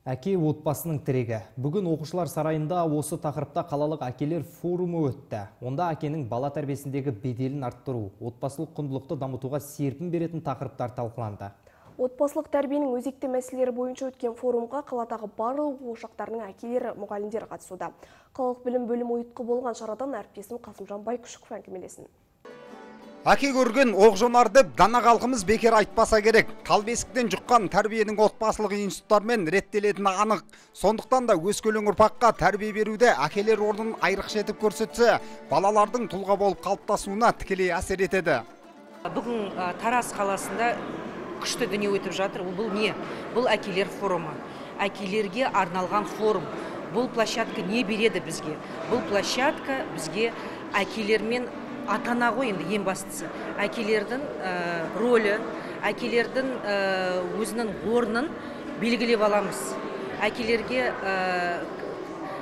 Әке отбасының тірегі. Бүгін оқушылар сарайында осы тақырыпта қалалық әкелер форумы өтті. Онда әкенің бала тәрбиесіндегі беделін арттыру, отбасылық құндылықты дамытуға серпін беретін тақырыптар талқыланды. Отбасылық тәрбиенің өзекті мәселелері бойынша өткен форумға қаладағы барлық оқу ошақтарының әкелері, мұғалімдері қатысуда. Қалалық білім бөлімі ұйытқы болған шарадан әріптесім Қасымжан Байкүшіков әңгімелесін. Әке көрген оқ жонар деп дана халқымыз бекер айтпаса керек. Тал бесіктен жұққан тәрбиенің отбасылық институттармен реттелетіні анық. Сондықтан да өскелең ұрпаққа тәрбие беруде әкелер орнын айрықша етіп көрсетсе, балалардың тұлға болып қалыптасуына тікелей әсер етеді. Бүгін Тараз қаласында күшті дүние өтіп жатыр. Бұл не? Бұл әкелер форумы. Әкелерге арналған форум. Бұл площадка не береді бізге? Бұл площадка бізге әкелермен ата-ана ғой енді ең бастысы. Әкелердің рөлі, әкелердің өзінің орнын белгілеп аламыз. Әкелерге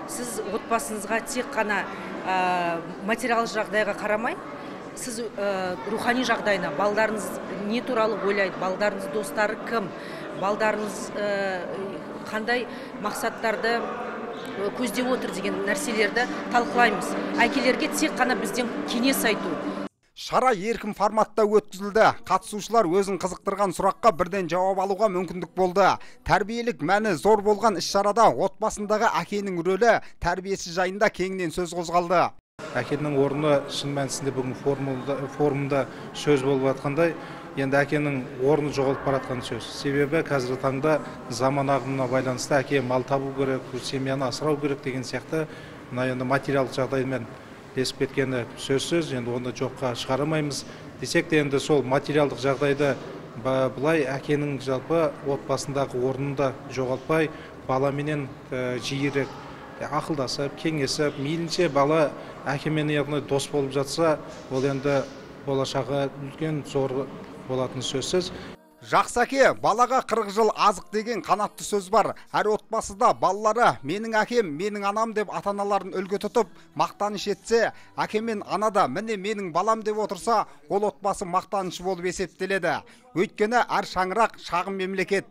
сіз отбасыңызға тек қана материалдық жағдайға қарамай, сіз рухани жағдайына, балдарыңыз не туралы ойлайды, балдарыңыз достары кім, балдарыңыз қандай мақсаттарды көздеп отыр деген нәрселерді талқылаймыз. Әкелерге тек қана бізден кеңес айту. Шара еркін форматта өткізілді. Қатысушылар өзін қызықтырған сұраққа бірден жауап алуға мүмкіндік болды. Тәрбиелік мәні зор болған іс-шарада отбасындағы әкенің рөлі, тәрбиесі жайында кеңінен сөз қозғалды. Әкенің орны шын мәнісінде бүгін форумда сөз болып жатқандай, енді әкенің орны жоғалып бара жатқан сөз. Себебі қазіргі таңда заман ағымына байланысты әке мал табу керек, семьяны асырау керек деген сияқты мына енді материалдық жағдаймен ілесіп кеткені сөзсіз, енді оны жоққа шығарамаймыз. Десек те енді сол материалдық жағдайды былай әкенің жалпы отбасындағы орнын да жоғалтпай, баламенен жиірек ақылдасып, кеңесіп, мейлінше бала әкемен яғни дос болып жатса, ол енді болашағы үлкен зор болатын сөзсіз. Жақсы әке балаға 40 жыл азық деген қанатты сөз бар. Әр отбасыда балалары менің әкем, менің анам деп ата-аналарын үлгі тұтып, мақтаныш етсе, әке мен ана да міне менің балам деп отырса, ол отбасы мақтанышы болып есептеледі. Өйткені әр шаңырақ шағын мемлекет.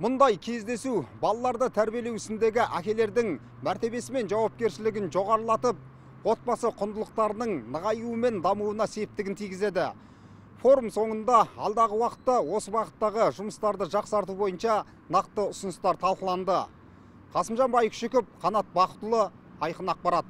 Мұндай кездесу балаларды тәрбиелеу ісіндегі әкелердің мәртебесі мен жауапкершілігін жоғарылатып, отбасы құндылықтарының нығаюы мен дамуына септігін тигізеді. Форум соңында алдағы уақытта осы бағыттағы жұмыстарды жақсарту бойынша нақты ұсыныстар талқыланды. Қасымжан Байкүшіков, Қанат Бақытұлы, Айқын Ақпарат.